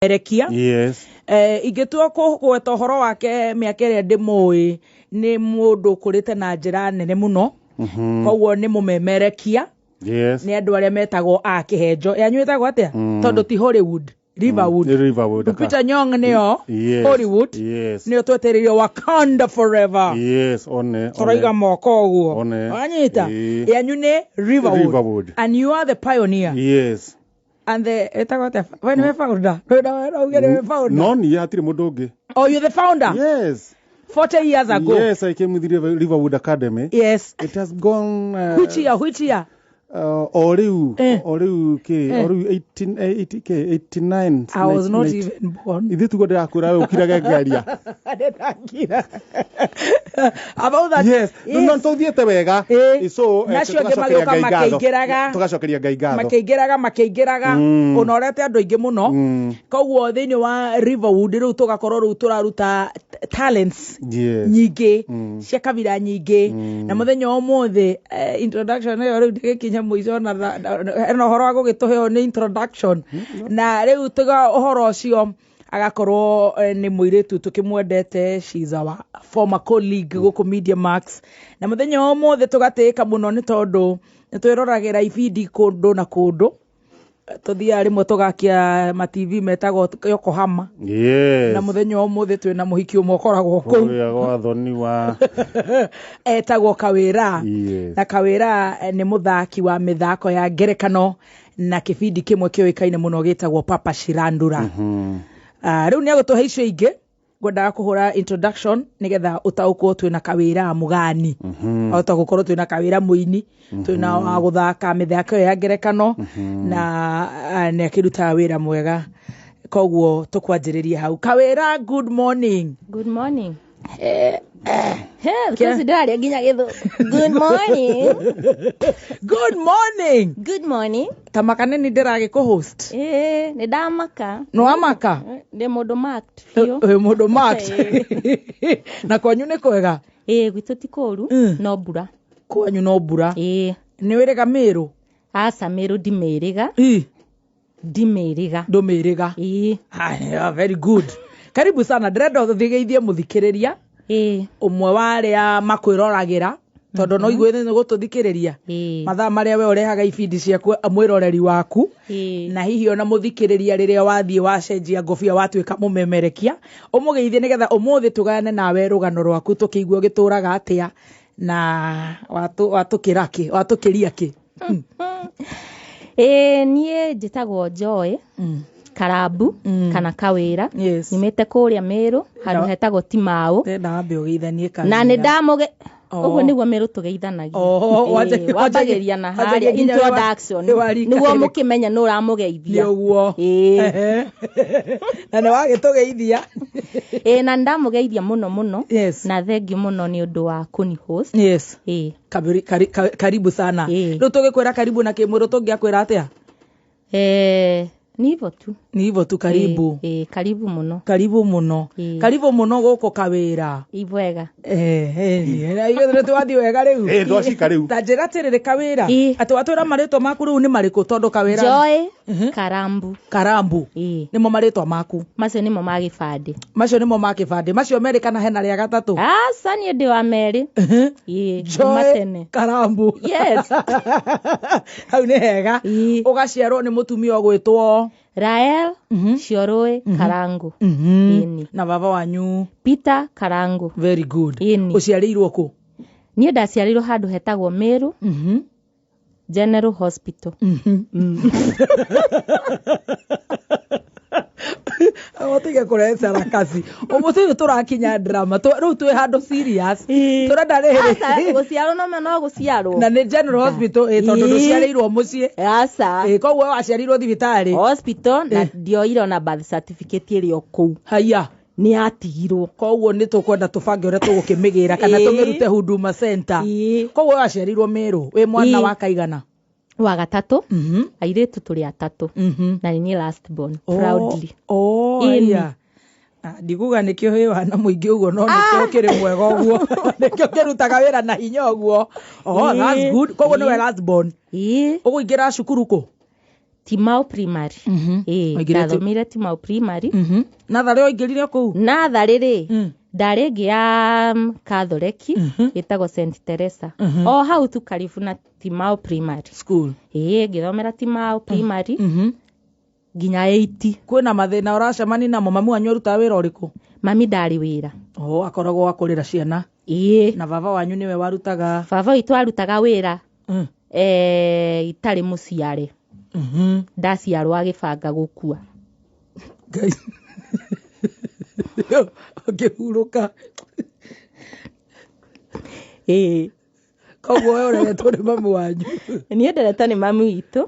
Rekia. Yes. Ingĩtua kũgweta ũhoro wake mĩaka ĩrĩa ndĩmũĩ, nĩ mũndũ ũkũrĩte na njĩra nene mũno. Koguo nĩ mũmemerekia. Nĩ andũ arĩa metagwo a kĩhenjo. Yanyu ĩtagwo atĩa? Tondũ ti Hollywood, Riverwood. Nĩ Riverwood. Lupita Nyong'o nĩyo Hollywood. Nĩyo twetereire Wakanda forever. Yes, one. Tũraiga moko ũguo. One. Wanyita? Ĩĩ. Yanyu nĩ Riverwood. Riverwood. And you are the pioneer. Yes. And the ĩtagwo atĩa? We nĩwe founder. Ndũrauga nĩwe founder. No niĩ hatirĩ mũndũ ũngĩ. Oh, you're the founder? Yes. 40 years ago. Yes, I came with Riverwood Academy. Yes. It has gone Which year? Which year? O rĩu Eh. o rĩu kĩ Eh. o rĩu 18 80 kĩ 89. I was not 90. even born. Ithuĩ tiguo ndĩrakwĩra we ũkirage ngĩaria. Ndĩrakira. About that. Yes. Yes. No tũthiĩte wega. Eh. So Na acio angĩ tũgacokeria magĩũka Ngai ngatho. makĩingĩraga. Tũgacokeria Ngai ngatho. Makĩingĩraga makĩingĩraga. Ũnorete andũ aingĩ mũno. Koguo thĩinĩ wa Riverwood rĩu tũgakorwo rĩu tũraruta talents nyingĩ cia kabira nyingĩ, na mũthenya wa ũmũthĩ introduction ĩyo rĩu ndĩgĩkinya mũico na hena ũhoro wa gũgĩtũheo nĩ introduction, na rĩu tũga ũhoro ũcio agakorwo nĩ mũirĩtu tũkĩmwendete, she's our former colleague gũkũ Media Max, na mũthenya wa ũmũthĩ tũgatĩĩka mũno nĩ tondũ nĩ twĩroragĩra ibindi kũndũ na kũndũ, tũthiaga rĩmwe tũgakia ma TV metagwo Yokohama. Yes. Na mũthenya wa ũmũthĩ twĩna mũhiki ũmwe ũkoragwo kũu. Kũrĩa gwa thoni wa etagwo Kawĩra. Yes. Na Kawĩra nĩ mũthaki wa mĩthako ya ngerekano na kĩbindi kĩmwe kĩũĩkaine mũno gĩtagwo Papa Shirandula. Rĩu nĩ agũtũhe icio ingĩ, ngwendaga kũhũra introduction nĩgetha ũtaũkwo twĩna Kawĩra mũgani. Ota gũkorwo twĩna Kawĩra mũini, twĩna wa gũthaka mĩthako ĩyo ya ngerekano, na nĩ akĩrutaga wĩra mwega, koguo tũkwanjĩrĩria hau. Kawĩra, good morning. Good morning. Thikũ ici ndĩraria nginya gĩthũ. Good morning. Good morning. Good morning. Ta maka nĩ ndĩragĩkũ host. Ĩĩ, nĩ ndamaka. Nĩ wamaka? Ndĩ mũndũ marked biũ. Wĩ mũndũ marked. Na kwanyu nĩ kwega? Ĩĩ, gwitũ ti kũũru, no mbura. Kwanyu no mbura. Ĩĩ. Nĩ wĩrĩga Mĩrũ? Aca, Mĩrũ ndimĩrĩga. Ndimĩrĩga. Ndũmĩrĩga. Ĩĩ. Haya, very good. Karibu sana, ndĩrenda ũthĩgeithie mũthikĩrĩria. Ĩĩ. Ũmwe wa arĩa makwĩroragĩra, tondũ no igue nĩ gũtũthikĩrĩria. Mathaa marĩa we ũrehaga ibindi ciaku mwĩroreri waku. Na hihi ona mũthikĩrĩria rĩrĩa wathiĩ wacenjia ngobia watuĩka mũmemerekia, ũmũgeithie nĩgetha ũmũthĩ tũgayane nawe rũgano rwaku tũkĩigue ũgĩtũraga atĩa na watũkĩra kĩ, watũkĩria kĩ. Ĩĩ, niĩ njĩtagwo Joy Karambu kana Kawĩra. Yes. Nyumĩte kũrĩa Mĩrũ, handũ hetagwo Timau. Ndĩrenda wambe ũgeithanie Kawĩra. Na nĩ ndamũge Oh. Ũguo nĩguo Mĩrũ tũgeithanagia. Oh, Ĩĩ, wambagĩria na wanjagia harĩa nginya introduction. wĩ wa rika Nĩguo rĩrĩkũ? mũkĩmenye nũ ũramũgeithia. Nĩ ũguo. Ĩĩ. Na nĩ wagĩtũgeithia. Ĩĩ, na nĩndamũgeithia mũno mũno. Yes. Na thengiũ mũno nĩ ũndũ wa kũni host. Yes. Ĩĩ. Karibu sana. Ĩĩ. Rĩu tũgĩkwĩra karibu na kĩmwĩrũ tũngĩakwĩra atĩa? Ni hivyo tu. Ni hivyo tu, karibu. Ĩĩ, karibu mũno. Karibu mũno. Ĩĩ. Karibu mũno gũkũ Kawĩra. Ĩ wega. Ithuĩ nĩ twathiĩ wega rĩu. Ĩĩ, twacika rĩu. Ta njĩra atĩrĩrĩ Kawĩra. Ĩĩ. Atĩ watwĩra marĩtwa maku rĩu nĩ marĩkũ tondũ Kawĩra? Joy Karambu. Karambu. Ĩĩ. Nĩmo marĩtwa maku. Macio nĩmo ma gĩbandĩ. Macio nĩmo ma gĩbandĩ. Macio merĩ kana hena rĩa gatatũ? Aca, niĩ ndĩ wa merĩ. Ĩĩ, Joy kuma tene. Karambu. Yes. Hau nĩ hega. Ĩĩ. Ũgaciarwo nĩ mũtumia ũgwĩtwo Rael Ciorũĩ Karangu. Ĩni. Na baba wanyu? Peter Karangu. Very good. Ĩni. Ũciarĩirwo kũ? Niĩ ndaciarĩirwo handũ hetagwo Mĩrũ General Hospital. Ũtige kũrehe sarakasi. Ũmũthĩ ũyũ tũrakinya drama. Rĩu twĩ handũ serious. Tũrenda rĩrĩ. Aca, gũciarwo no no gũciarwo. Na nĩ General Hospital, tondũ Ĩĩ. ndũciarĩirwo mũciĩ. Aca. Koguo waciarĩirwo thibitarĩ. Hospital, na ndioire ona birth certificate ĩrĩ o kũu. Haya. Nĩ yatigirwo. Koguo nĩ tũkwenda tũbange ũrĩa tũgũkĩmĩgĩra kana Ĩĩ. tũmĩrute Huduma Center. Ĩĩ. Koguo waciarĩirwo Mĩrũ, wĩ mwana Ĩĩ. wa kaigana? Wa gatatũ. Airĩtu tũrĩ atatũ. Na nĩ niĩ last born, proudly. Oh, Ĩni. aya. Ndikuga nĩkĩo wĩ wana mũingĩ ũguo, no nĩkĩo kĩrĩ mwega ũguo. Nĩkĩo kĩrutaga wĩra na hinya ũguo. Oh, that's Ĩĩ. good. Koguo nĩwe Ĩĩ. last born. Ĩĩ. Ũgũingĩra cukuru kũ? Timau Primary. Ĩĩ, Waingĩrire ndathomire Timau Primary. Natharĩ waingĩrire kũu? Natharĩ rĩ, ndarĩ ĩngĩ ya Katholeki ĩtagwo St Teresa, o hau tu karibu na Timau Primary School. Ĩĩ, ngĩthomera Timau Primary nginya 80. Kwĩna mathĩna ũracemania namo? Mami wanyu arutaga wĩra ũrĩkũ? Mami ndarĩ wĩra. O akoragwo akũrĩra ciana? Ĩĩ. Na baba wanyu nĩwe warutaga? Baba witũ arutaga wĩra itarĩ mũciare. Ndaciarwo agĩbanga gũkua. Ngai, ũkĩhurũka? Ĩĩ. Koguo we ũreretwo nĩ mami wanyu? Niĩ nderetwo nĩ mami witũ.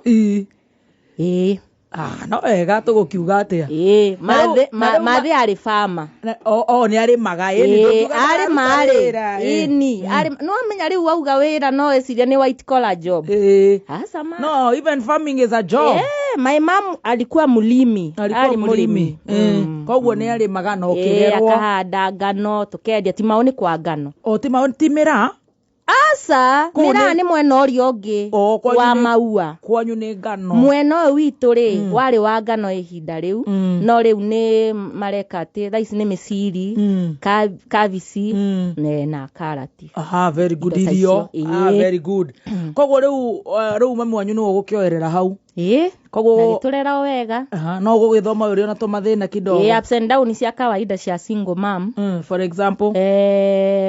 Ĩĩ. Ah, no wega, tũgũkiuga atĩa? Ĩĩ. Na rĩu- na rĩu Mathĩ arĩ bama. O nĩ arĩmaga? Ĩĩ, nĩ Ĩĩ, tũngiuga arĩma nĩararuta rĩ wĩra, ĩĩ. ĩni no amenya rĩu wauga wĩra no eciria nĩ white collar job. Asa ma. No, even farming is a job. Eh, my mom alikuwa mulimi. Alikuwa Arĩ mũrĩmi. Koguo nĩ arĩmaga na Ĩĩ, ũkĩrerwo? Akahanda ngano tũkendia. Timau nĩ kwa ngano. O ti mĩraa? Aca. Kũu Mĩraa nĩ mwena ũrĩa ũngĩ O, kwanyu wa maua. Kwanyu nĩ ngano. Mwena ũyũ witũ rĩ, warĩ wa ngano ihinda rĩu, no rĩu nĩ mareka atĩ thaa ici nĩ mĩciri, kabici na karati. Aha, very good. Indo ta Irio. icio, Ah, ĩĩ. very good. Koguo rĩu rĩu mami wanyu nĩwe ũgũkĩoerera hau? Ĩĩ. Koguo Na gĩtũrera o wega. Aha, no ũgũgĩthoma ũrĩ ona tũmathĩna kidogo? Ĩĩ, ups and down cia kawaida cia single mom. For example?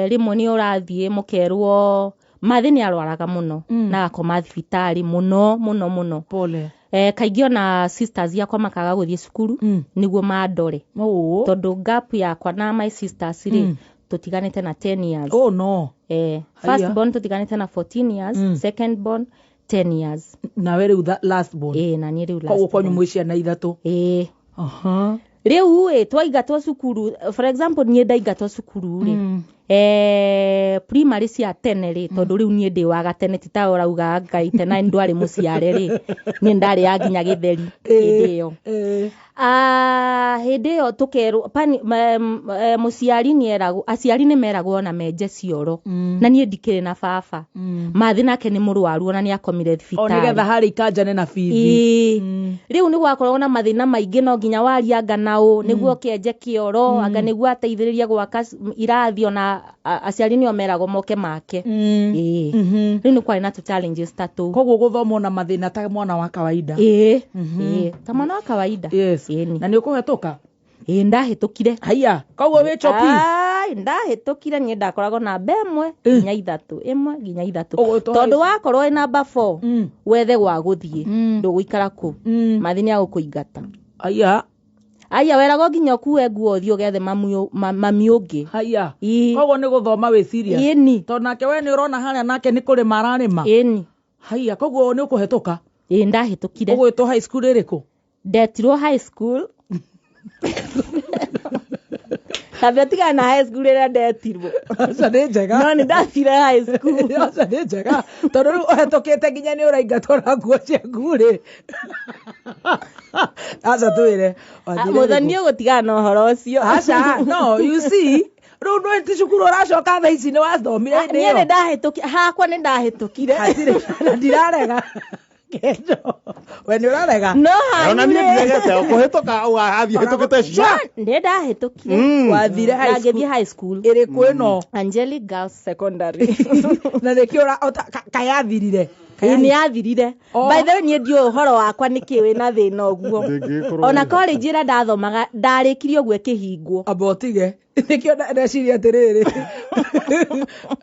Rĩmwe nĩ ũrathiĩ mũkerwo mathĩ nĩ arwaraga mũno na agakoma thibitarĩ mũno mũno mũno. Pole. Kaingĩ ona sisters yakwa makaga gũthiĩ cukuru nĩguo mandore, tondũ gap yakwa na my sisters rĩ, tũtiganĩte na 10 years. Oh no. Haya. First born tũtiganĩte na 14 years, second born 10 years. Nawe rĩu last born? Ĩĩ, na niĩ rĩu last Koguo kwanyu born. mwĩ ciana ithatũ? Ĩĩ. Aha. Rĩu ĩ twaingatwo cukuru, for example niĩ ndaingatwo cukuru rĩ, primary cia tene rĩ, tondũ rĩu niĩ ndĩ wa gatene, ti ta ũrauga Ngai tena ndwarĩ mũciare rĩ, niĩ ndarĩ ya nginya gĩtheri hĩndĩ ĩyo. Ah, hĩndĩ ĩyo tũkerwo mũciari nĩeragwo, aciari nĩ meragwo ona menje cioro. Na niĩ ndikĩrĩ na baba. Mathĩ nake nĩ mũrwaru, ona nĩ akomire O thibitarĩ. nĩgetha harĩ ikanjane na bithi. Ĩĩ. Rĩu nĩ gwakoragwo na mathĩna maingĩ, no nginya waria anga naũ nĩguo kĩenje kĩoro, anga nĩguo ateithĩrĩrie gwaka irathi, ona aciari nĩo meragwo moke make. Ĩĩ. Rĩu nĩ kwarĩ na tũ challenges ta tũu. Koguo gũthoma na mathĩna ta mwana wa kawaida? Ĩĩ. Ĩĩ, ta mwana wa kawaida. Ĩni. Na nĩ ũkũhetũka? Ĩĩ, ndahĩtũkire. Haiya, koguo wĩ chopi? Ai, ndahĩtũkire. Niĩ ndakoragwo namba 1 nginya 3, 1 nginya 3. Ũgwĩtwo Tondũ wakorwo wĩ namba 4, wethe gwa gũthiĩ, ndũgũikara kũu. Mathi nĩ agũkũingata. Haiya. Aya, weragwo nginya ũkue nguo ũthiĩ ũgethe mami ũngĩ. Haiya. Ĩĩ. Koguo nĩ gũthoma wĩ serious? Ĩni. Tondũ nake we nĩ ũrona harĩa nake nĩ kũrĩma ararĩma. Ĩni. Haiya, koguo nĩ ũkũhetũka? Ĩĩ, ndahĩtũkire. Ũgwĩtwo high school ĩrĩkũ? Ndetirwo high school. Kambia tigana na high school ĩrĩa ndetirwo. Aca, nĩ njega. No nĩ ndathire high school. Aca, nĩ njega, tondũ rĩu ũhetũkĩte nginya nĩ ũraingatwo na nguo ciaku rĩ. Aca, twĩre wathire Mũthoni, ĩrĩkũ? ũgũtigana na ũhoro ũcio. Aca, no, you see, rĩu ndũĩ ti cukuru ũracoka thaa ici, nĩ wathomire hĩndĩ Niĩ ĩyo. nĩ ndahĩtũkire, hakwa nĩ ndahĩtũkire. Hatirĩ na ndirarega. Kenjo, we nĩ ũrarega. No Ona niĩ hanyu rĩ, ndiregete kũhĩtũka, athiĩ hĩtũkĩte cia. Nĩ ndahĩtũkire. Wathire high Na school ngĩthiĩ high school. Ĩrĩkũ ĩno? Angelic Girls Secondary. Na nĩkĩo kayathirire? Ĩĩ, nĩ yathirire. Oh. By the way, niĩ ndiũĩ ũhoro wakwa nĩkĩ wĩna thĩna ũguo. Ndĩngĩkorwo Ona college ĩrĩa ndathomaga ndarĩkirie ũguo ĩkĩhingwo. Amba ũtige, nĩkĩo ndeciria atĩrĩrĩ,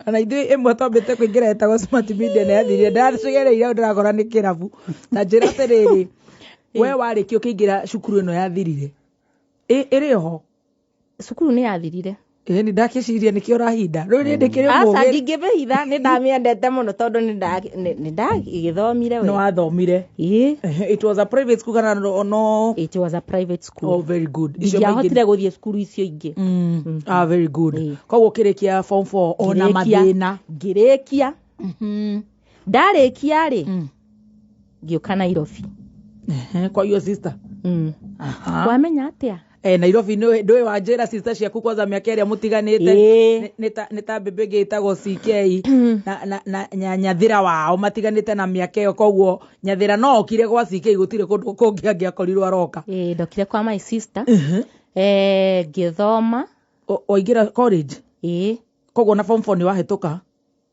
ona ithuĩ ĩmwe twambĩte kũingĩra ĩtagwo Smart Media nĩ yathirire, ndacigereire hau ndĩrakora nĩ kĩrabu. Na njĩra atĩrĩrĩ, we warĩkia ũkĩingĩra cukuru ĩno yathirire? Ĩrĩ oho? Cukuru nĩ yathirire. Ĩĩ, nĩ ndakĩciria nĩkĩo ũrahinda rĩu nĩ ndĩkĩrĩ Aca, mũũgĩ. ndingĩmĩhitha, nĩ ndamĩendete mũno tondũ nĩ ndagĩthomire Nĩ we. wathomire? Ĩĩ. It was a private school kana no? It was a private school. Oh, very good. Icio Ndingĩahotire gũthiĩ cukuru icio ingĩ. Ah, very good. Ĩĩ. Koguo ũkĩrĩkia form 4 ona Ngĩrĩkia. mathĩna? Ngĩrĩkia. Ndarĩkia rĩ, ngĩũka Nairobi. Ehe, kwa your sister? Aha. Wamenya atia? Nairobi ndũĩ wanjĩra sister ciaku kwanza mĩaka ĩrĩa mũtiganĩte. Ĩĩ. Nĩ ta mbĩmbĩ ĩngĩ ĩtagwo CK na nyathĩra wao matiganĩte na mĩaka ĩyo, koguo nyathĩra no okire gwa CK, gũtirĩ kũndũ kũngĩ angĩakorirwo aroka. Ĩĩ, ndokire kwa my sister, ngĩthoma. Waingĩra college? Ĩĩ. Koguo na form 4 nĩ wahĩtũka?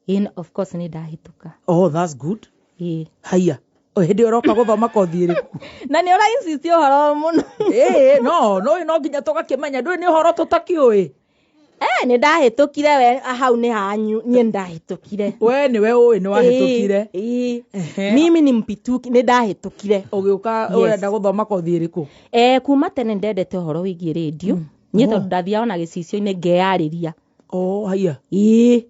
Ĩĩ, of course nĩ ndahĩtũka. Oh, that's good. Ĩĩ. Haiya, o hĩndĩ ĩyo ũroka gũthoma kothi ĩrĩkũ? Na nĩ ũra insist ũhoro mũno. Ĩĩ, no no nginya tũgakĩmenya, ndũĩ nĩ ũhoro tũtakĩũĩ. Nĩ ndahĩtũkire, we hau nĩ hanyu, niĩ nĩ ndahĩtũkire. We nĩwe ũĩ nĩ wahĩtũkire. Ĩĩ. Ehe. Mimi ni mpituki, nĩ ndahĩtũkire. Ũgĩũka. Yes. Ũrenda gũthoma kothi ĩrĩkũ? Kuma tene ndendete ũhoro wĩgiĩ rĩndio niĩ, tondũ ndathiaga ona gĩcicio-inĩ ngeyarĩria. Oh, haiya. Ĩĩ,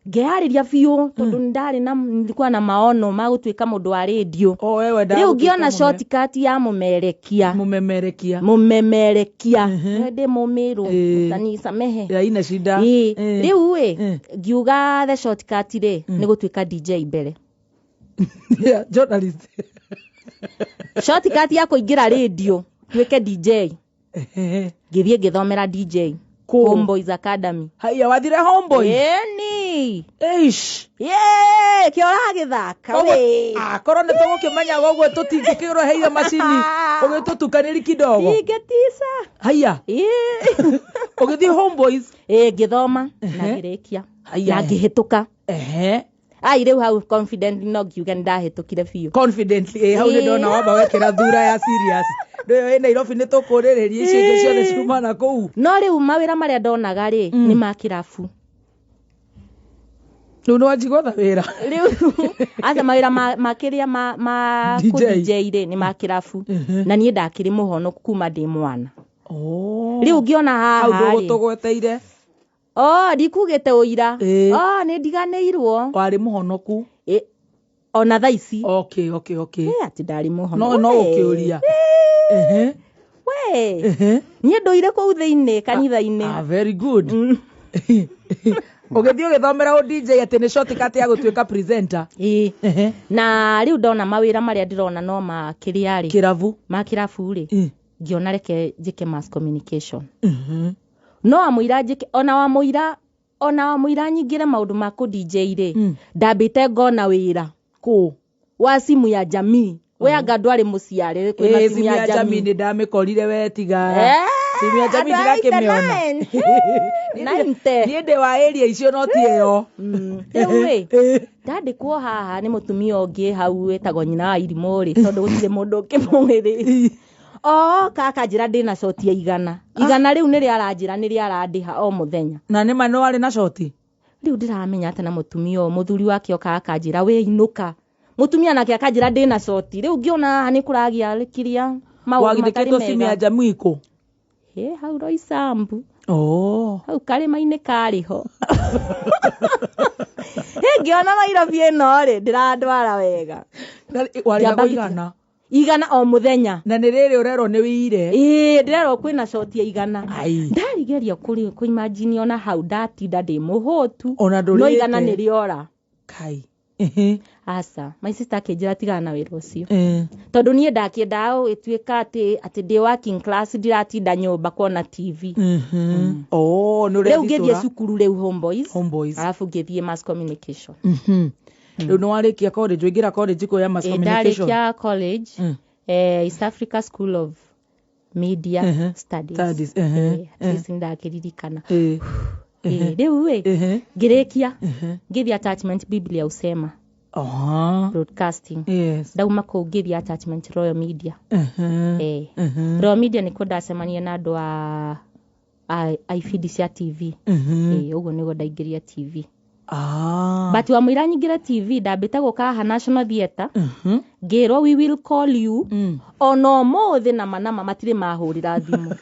ngeyarĩria biũ, tondũ ndarĩ na nilikuwa na maono ma gũtuĩka mũndũ wa rĩndio. Oh, we wendaga Rĩu gũtuĩka ngĩona shortcut ya mũmerekia. Mũmemerekia. Mũmemerekia. Ndĩ mũmĩrũ. Utanisamehe. Haina shida. Ĩĩ. Rĩu ĩ, ngiuga the shortcut rĩ nĩ gũtuĩka DJ mbere. Yeah, journalist. Shortcut ya kũingĩra rĩndio tuĩke DJ. Ngĩthiĩ ngĩthomera DJ. Kũ? Homeboys Academy. Haiya, wathire Homeboys? Ĩni. Eish. Yee, kĩo ũragĩthaka we. Korwo nĩ tũgũkĩmenya ũguo tũtingĩkĩũreheire macini ũgĩtũtukanĩri kidogo. Ingĩtica. Haiya. Ĩĩ. Ũgĩthiĩ Homeboys? Ĩĩ, ngĩthoma na ngĩrĩkia. Haiya. Na ngĩhĩtũka. Ai, rĩu hau confident no ngiuga nĩ ndahĩtũkire biũ. Confidently, hau nĩ ndona wamba wekĩra thura ya serious. Ndũĩ ĩ Nairobi nĩ tũkũrĩrĩria icio ingĩ ciothe ciuma na kũu. No rĩu mawĩra marĩa ndonaga rĩ nĩ ma kĩrabu. Rĩu nĩ wanji gwetha wĩra. Rĩu aca, mawĩra ma kĩrĩa ma DJ. kũ DJ rĩ nĩ ma kĩrabu, na niĩ ndakĩrĩ mũhonoku kuma ndĩ mwana. Oh. Rĩu ngĩona hau haha rĩ ndũgũtũgweteire. Oh, ndikugĩte ũira. Ĩĩ. Oh, nĩ ndiganĩirwo. Warĩ mũhonoku. Ĩ, ona thaa ici. Okay. Ĩ, atĩ ndarĩ mũhonoku. No ũkĩũria. We, niĩ ndũire kũu thĩinĩ kanitha-inĩ. Ah, very good. Ũgĩthiĩ ũgĩthomera ũ DJ atĩ nĩ shortcut ya gũtuĩka presenter. Ĩĩ. Na rĩu ndona mawĩra marĩa ndĩrona no ma kĩrĩa rĩ, Kĩrabu. ma kĩrabu rĩ, ngĩona reke njĩke mass communication. No wamũira njĩke, ona wamũira nyingĩre maũndũ ma kũ DJ rĩ, ndambĩte ngona wĩra Kũ? Wa simu ya jamii. We anga ndwarĩ mũciare kwĩna Ĩĩ, simu ya jamii jamii? nĩ ndamĩkorire, we tiga. Simu ya jamii ndirakĩmĩona. Ninte. Niĩ ndĩ wa area icio no ti ĩyo. Rĩu rĩ, ndandĩkwo haha nĩ mũtumia ũngĩ hau wĩtagwo nyina wa irimũ rĩ, tondũ gũtirĩ mũndũ ũngĩ mũĩ rĩ, oka akanjĩra ndĩna coti ya 100. 100 rĩu nĩrĩa aranjĩra nĩrĩa arandĩha o mũthenya. Na nĩ ma nĩ warĩ na coti? Rĩu ndĩramenya atĩ na mũtumia ũyũ, mũthuri wake oka akanjĩra wĩ inũka, mũtumia nake akanjĩra ndĩna coti. Rĩu ngĩona haha nĩ kũragĩa kĩrĩa maũndũ matarĩ Wagithĩkĩtwo simu ya mega. jamii kũ? Ĩ, hau Roysambu. Oh. Hau karĩma-inĩ karĩ ho. Ĩ, ngĩona Nairobi ĩno rĩ ndĩrandwara wega. Na warĩhagwo Ngĩamba 100? 100 o mũthenya. Na nĩ rĩrĩ ũrerwo nĩ wĩire? Ĩĩ, ndĩrerwo kwĩna coti ya 100. Ai. Ndarigeria kũimagine ona hau ndatinda ndĩ mũhũtu, Ona no ndũrĩte. 100 nĩ rĩora. Kai. Aca, my sister akĩnjĩra tigana na wĩra ũcio, tondũ niĩ ndakĩendaga ĩtuĩka atĩ ndĩ working class, ndiratinda nyũmba kuona TV. Oh, nĩ Rĩu ngĩthiĩ ũrethitũra. cukuru rĩu Homeboys. Homeboys. Arabu ngĩthiĩ mass communication. Rĩu nĩ warĩkia college, waingĩra college kũ ya mass Ĩ, communication? Ndarĩkia college, East Africa School of Media Studies. Studies, At least nĩndakĩririkana. Rĩu ĩ, ngĩrĩkia ngĩthiĩ attachment Biblia Usema Broadcasting. Ndauma kũu ngĩthiĩ attachment Royal Media. Royal Media nĩkuo ndacemania na andũ a ibindi cia TV. Ũguo nĩguo ndaingĩria TV. But wamũira nyingĩre TV, ndambĩte gũka haha National Theatre, ngĩrwo, "We will call you." Ona ũmũthĩ nama nama matirĩ mahũrĩra thimũ.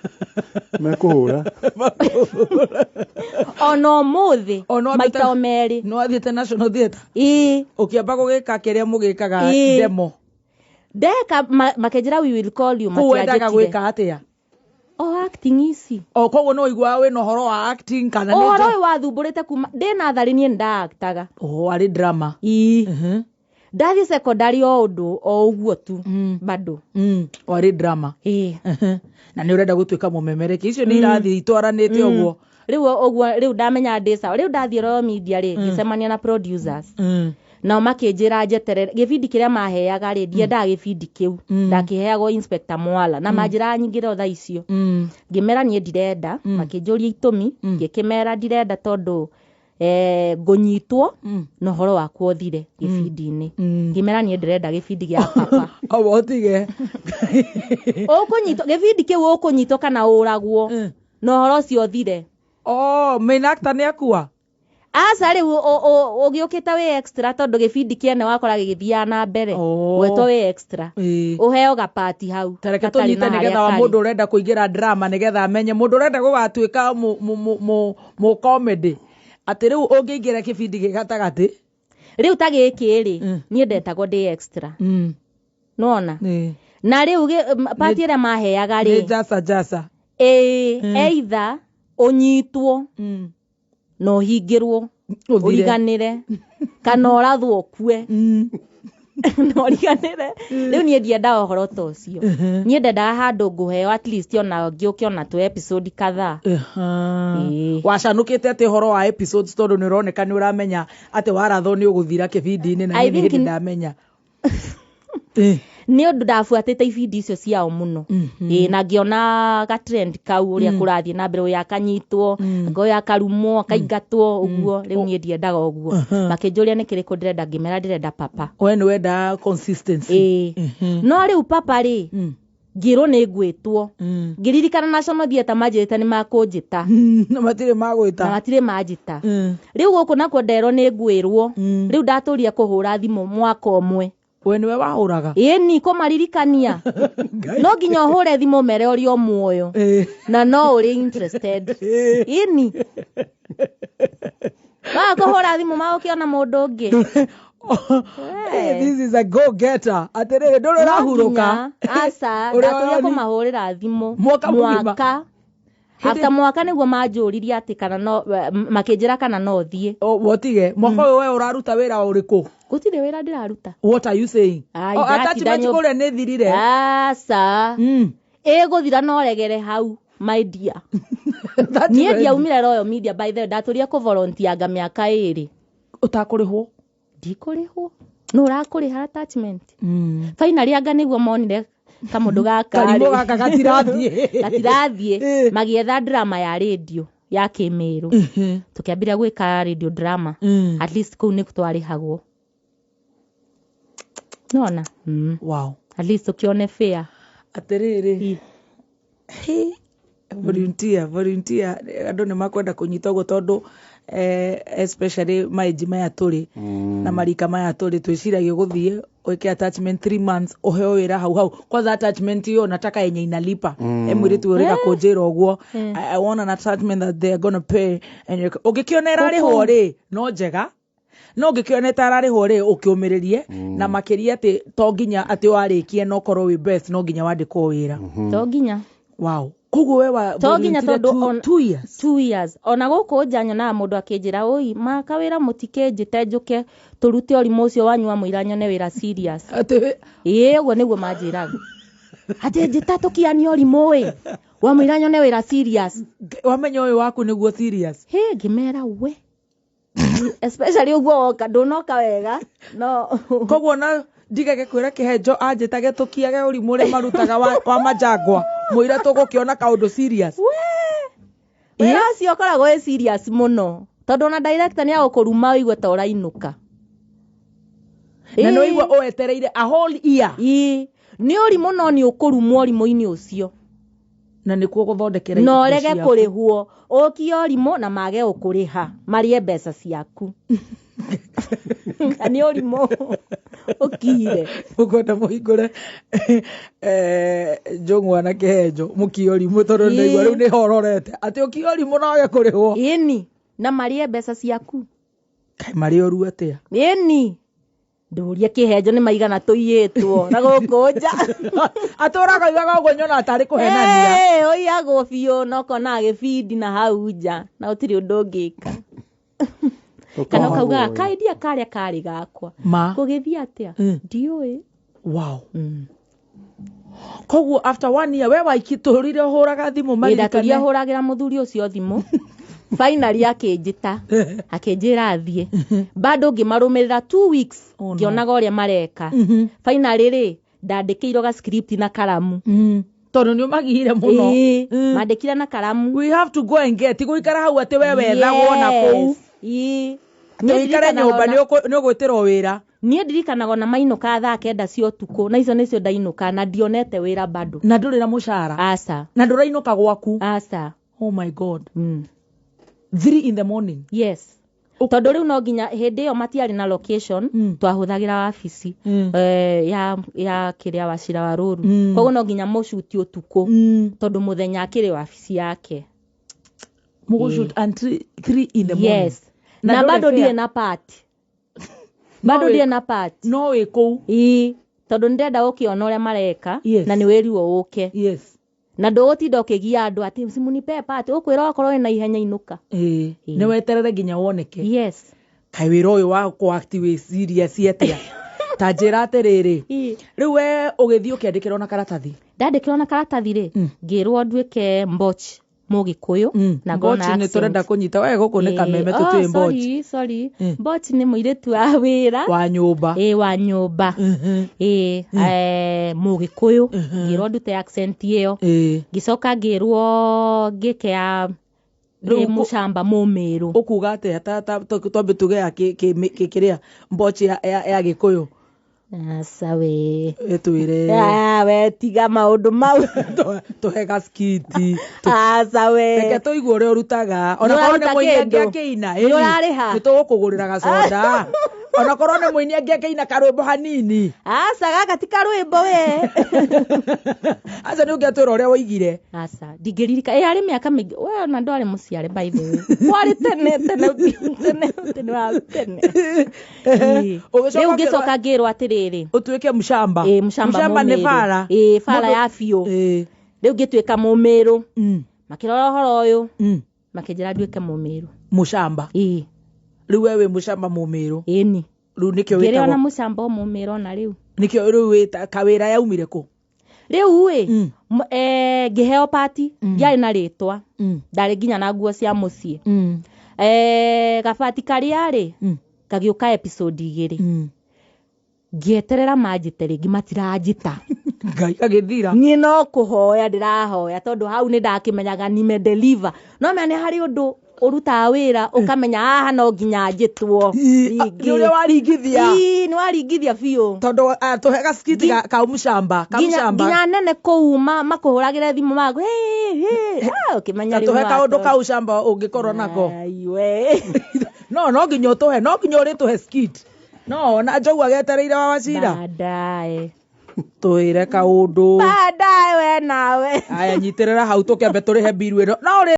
Mekũhũra. Ona ũmũthĩ. O, no maita o merĩ. Nĩ wathiĩte National Theatre? Ĩĩ. Ũkĩamba gũgĩka kĩrĩa mũgĩkaga? Ĩĩ. Demo. Ndeka makĩnjĩra, "We will call you." Kũu wendaga Matianjĩtire. gwĩka atĩa? O acting ici. O koguo nĩ waiguaga wĩna ũhoro wa acting kana nĩ Ũhoro ũyũ wathumbũrĩte kuma ndĩ natharĩ, niĩ nĩndaaktaga. Oh, arĩ drama. Ĩĩ. Ndathiĩ secondary o ũndũ o ũguo tu bado. Warĩ drama. Ĩĩ. Na nĩ ũrenda gũtuĩka mũmemereki, icio nĩ irathiĩ itwaranĩte ũguo. Rĩu ũguo rĩu ndamenya ndĩ sawa. Rĩu ndathiĩ Royal Media rĩ, ngĩcemania na producers. Nao makĩnjĩra njeterere gĩbindi kĩrĩa maheaga rĩ, ndiendaga gĩbindi kĩu, ndakĩheagwo Inspector Mwala na manjĩraga nyingĩre o thaa icio. Ngĩmera niĩ ndirenda, makĩnjũria itũmi, ngĩkĩmera ndirenda tondũ ngũnyitwo na ũhoro wakwa ũthire gĩbindi-inĩ. Ngĩmera niĩ ndĩrenda gĩbindi gĩa papa. Obo ũtige. Ũkũnyitwo gĩbindi kĩu, ũkũnyitwo kana ũragwo na ũhoro ũcio ũthire. Oh, main actor nĩ akua? Aca, rĩu ũgĩũkĩte wĩ extra, tondũ gĩbindi kĩene wakora gĩgĩthiaga na mbere. Oh. Gwetwo wĩ extra, ũheo gapati hau Tareke gatarĩ tũnyite na harĩa nĩgetha wa karĩ. Mũndũ ũrenda kũingĩra drama, nĩgetha amenye, mũndũ ũrenda gũgatuĩka mũ comedy, atĩ rĩu ũngĩingĩra kĩbindi gĩ gatagatĩ. Rĩu ta gĩkĩ rĩ, niĩ ndetagwo ndĩ extra, nona na rĩu pati ĩrĩa maheaga Nĩ rĩ, jasa jasa. Ĩĩ, either ũnyitwo na ũhingĩrwo Ũthire. ũriganĩre, kana ũrathwo ũkue na ũriganĩre. Rĩu niĩ ndiendaga ũhoro ta ũcio, niĩ ndendaga handũ ngũheo at least ona ngĩũke ona tũ episode kadhaa. Ĩĩ. Wacanũkĩte atĩ ũhoro wa episodes, tondũ nĩ ũroneka nĩ ũramenya atĩ warathwo nĩ ũgũthira kĩbindi-inĩ na I niĩ nĩ think hĩndĩ ndamenya. Nĩ ũndũ ndabuatĩte ibindi icio ciao mũno. Ĩĩ, na ngĩona ga trend kau ũrĩa kũrathiĩ na mbere, ũyũ akanyitwo, anga ũyũ akarumwo, akaingatwo ũguo. Rĩu niĩ ndiendaga ũguo. Makĩnjũria nĩ kĩrĩkũ ndĩrenda, ngĩmera ndĩrenda papa. We nĩ wendaga consistency. Ĩĩ, no rĩu papa rĩ, ngĩrwo nĩ ngwĩtwo, ngĩririkana National Theatre manjĩrĩte nĩ makũnjĩta. Na matirĩ Na magwĩta. Matirĩ manjĩta. Rĩu gũkũ nakuo nderwo nĩ ngwĩrwo. Rĩu ndatũria kũhũra thimũ mwaka ũmwe. We nĩwe wahũraga? Ĩni, kũmaririkania no nginya ũhũre thimũ mere ũrĩ o muoyo na no ũrĩ interested. Ĩni, waga kũhũra thimũ magũkĩona mũndũ ũngĩ. Hey, this is a go getter. Atĩrĩrĩ, ndũrĩ No ũrahurũka. nginya, aca. Ũrĩa Ndatũria woni- kũmahũrĩra thimũ Mwaka mũgima. Mwaka after mwaka nĩguo manjũririe atĩ kana no, makĩnjĩra kana no thiĩ. Oh, wotige mwaka ũyũ we ũraruta wĩra ũrĩkũ? Gũtirĩ wĩra ndĩraruta. What are you saying? Ai, Oh, ndatinda attachment kũrĩa nĩ thirire? Aca. Ĩgũthira no regere hau, my dear. Niĩ ndiaumire Royal Media, by the way, ndatũria kũvolontianga mĩaka 2. Ũtakũrĩhwo? Ndikũrĩhwo, nũ ũrakũrĩha attachment? Finally anga nĩguo monire kamũndũ gaka Karimũ rĩ, gaka gatirathiĩ. Gatirathiĩ. Magĩetha drama ya radio ya Kĩmĩrũ, tũkĩambĩrĩria gwĩka radio drama. At least kũu nĩ twarĩhagwo, nona. At least ũkĩone fair. Atĩrĩrĩ, he, volunteer, volunteer, andũ nĩ makwenda kũnyita ũguo tondũ especially maĩnji maya tũrĩ na marika maya tũrĩ, twĩciragia gũthiĩ wĩke attachment 3 months ũheo wĩra hau hau. Kwanza attachment hiyo nataka yenye inalipa. Mwĩrĩtu ũrĩga kũnjĩra ũguo, I want an attachment that they are gonna pay and ũngĩkĩona ĩrarĩhwo rĩ, no njega, no ũngĩkĩona ĩtararĩhwo rĩ, ũkĩũmĩrĩrie na makĩria atĩ to nginya atĩ warĩkia no korwo wĩ best no nginya wandĩkwo wĩra. To nginya. Wow, koguo we wa To nginya volunteer tondũ 2 years. 2 years. Ona gũkũ nja nyonaga mũndũ akĩnjĩra, ũi maka wĩra, mũtikĩnjĩte njũke tũrute ũrimũ ũcio wanyu wa mũira, nyone wĩra serious. Atĩ Ĩĩ, ũguo nĩguo manjĩraga, atĩ njĩta tũkiania ũrimũ ĩ wa mũira, nyone wĩra serious. Wamenya ũyũ waku nĩguo serious. Hĩ, ngĩmera we especially ũguo woka ndũnoka wega no. Koguo na ndigage kwĩra kĩhenjo anjĩtage tũkiage ũrimũ ũrĩa marutaga wa majangwa mũira tũgũkĩona kaũndũ serious. Wĩra ũcio ũkoragwo wĩ serious mũno, tondũ ona director nĩ agũkũruma ũigue ta ũrainũka. Na nĩ ũigua ũetereire a whole year. Ĩĩ, nĩ ũrimũ, no nĩ ũkũrumwo ũrimũ-inĩ ũcio. Na nĩkuo gũthondekera Na indo ũrege ciaku. Kũrĩhwo ũkie ũrimũ na mage gũkũrĩha, marĩe mbeca ciaku, na nĩ ũrimũ ũkiire. Mũkwenda mũhingũre njũng'wa na kĩhenjo mũkie ũrimũ, tondũ ndaigua rĩu nĩ hororete atĩ ũkie ũrimũ na wage kũrĩhwo. Ĩni, na marĩe mbeca ciaku. Kaĩ marĩ ũru atĩa? Ĩni, ndũrie kĩhenjo nĩ maigana tũiyĩtwo na gũkũ nja. Atũraga igaga ũguo nyona tarĩ kũhenania. Ĩĩ, ũiyagwo biũ na ũkonaga gĩbindi na hau nja na gũtirĩ ũndũ ũngĩka. Kana Ũkahoya. ũkaugaga kaindia karĩa karĩ gakwa. Ma. Gũgĩthiĩ atĩa? Ndiũĩ. Wow. Koguo after one year we waikitũrire ũhũraga thimũ Ndatũria maririkane. hũragĩra mũthuri ũcio thimũ. Finally akĩnjĩta, akĩnjĩra athiĩ. Bado ngĩmarũmĩrĩra 2 weeks, Oh, no. ngĩonaga ũrĩa mareka. Finally rĩ, ndandĩkĩirwo ga script na karamu. Tondũ nĩ ũmagire mũno. Ĩĩ, mandĩkire na karamu. We have to go and get gũikara hau atĩ we wethagwo na kũu. Ĩĩ. Atĩ ũikare nyũmba nĩ ũgwĩtĩrwo wĩra. Niĩ ndirikanaga ona mainũka thaa 9 cia ũtukũ, na icio nĩcio ndainũka na ndionete wĩra bado. Na ndũrĩ na mũcara. Aca. Na ndũrainũka gwaku. Aca. Oh my God. 3 in the morning. Yes, tondũ rĩu no nginya hĩndĩ ĩyo matiarĩ na location, twahũthagĩra wabici ya kĩrĩa Wacira wa Rũru. Koguo no nginya mũcuti ũtukũ, tondũ mũthenya akĩrĩ wabici yake. Mũgũshoot until 3 in the morning. Yes. Na Na ndũrĩ bado fare? ndirĩ na part, bado ndirĩ na part. No wĩ kũu. Ĩĩ, tondũ nĩndĩrenda gũkĩona ũrĩa mareka. Na nĩ wĩrirwo ũke na ndũgũtinda ũkĩgia andũ atĩ simunipe part, ũkwĩra okorwo wĩna ihenya inũka. Ĩĩ. Nĩ weterere nginya woneke. Yes. Kaĩ wĩra ũyũ wa kũ-act wĩ serious atĩa? Ta njĩra atĩrĩrĩ, rĩu we ũgĩthiĩ ũkĩandĩkĩrwo na karatathi. Ndandĩkĩrwo na karatathi rĩ, ngĩrwo nduĩke mboch Mũgĩkũyũ na ngorwo na Mbochi nĩ accent. tũrenda kũnyita we gũkũ nĩ kameme. Oh, Tũtiũĩ mbochi. Sorry, sorry. Mbochi nĩ mũirĩtu wa wĩra. Wa nyũmba. Ĩ, wa nyũmba. Ĩ, Mũgĩkũyũ. Ngĩrwo ndute accent ĩyo. Ngĩcoka ngĩrwo ngĩke ya Rĩu ndĩ mũcamba Mũmĩrũ. Ũkuga atĩa? Twambe tuge ya kĩrĩa mbochi ya Gĩkũyũ. Aca we. Ĩtwĩre. Ah, we tiga maũndũ mau. Tũhe gaskiti. Aca we. Reke tũigue ũrĩa ũrutaga, ona korwo nĩ Nĩũraruta mũini angĩ kĩndũ? akĩina. Nĩũrarĩha? Nĩ tũgũkũgũrĩra gacoda ona korwo nĩ mũini angĩ akĩina karwĩmbo hanini. Aca, gaka ti karwĩmbo we. Aca, nĩ ũngĩatwĩra ũrĩa woigire. Aca, ndingĩririka. Ĩ, arĩ mĩaka mĩingĩ we ona ndwarĩ mũciare, by the way. Kwarĩ tene tene tene tene wa tene. Ĩ. Ũgĩcoka Rĩu ũkĩrwo- ngĩcoka ngĩrwo atĩrĩrĩ, ũtuĩke mũcamba. Ĩ, mũcamba nĩ Mũmĩrũ. bara. Ĩ, bara Mũndũ- ya biũ. Rĩu ngĩtuĩka Mũmĩrũ. Makĩrora ũhoro ũyũ, makĩnjĩra nduĩke Mũmĩrũ. Mũcamba. Ĩ. Rĩu we wĩ mũcamba Mũmĩrũ. Ĩni. Rĩu nĩkĩo Ngĩrĩ ona wĩtagwo mũcamba o Mũmĩrũ ona rĩu. Nĩkĩo rĩu wĩta kawĩra yaumire kũ? Rĩu ĩ, ngĩheo pati, ndiarĩ na rĩtwa, ndarĩ nginya na nguo cia mũciĩ. Gabati karĩa rĩ gagĩũka episode 2. Ngĩeterera manjĩte rĩngĩ, matiranjĩta. Ngai, gagĩthira. Niĩ no kũhoya ndĩrahoya, tondũ hau nĩ ndakĩmenyaga nime deliver. No menya nĩ harĩ ũndũ ũrutaga wĩra ũkamenya haha no nginya njĩtwo Nĩ ũrĩa rĩngĩ. waringithia. Ii, nĩ waringithia biũ. Tondũ tũhe gaskiti ka mũcamba ka Nginya mũcamba. Nginya anene kũu makũhũragĩre thimũ maku, "Hey, hey," ũkĩmenya Ta rĩu tũhe nĩ kaũndũ watoonya. kau camba ũngĩkorwo nako. Ai, we. No nginya ũtũhe, no nginya ũrĩtũhe skit, no na njogu agetereire wa Wacira. Baadaye. Twĩre kaũndũ. Baadaye we nawe. Aya, nyitĩrĩra hau tũkĩambe tũrĩhe mbiru ĩno no ũrĩ.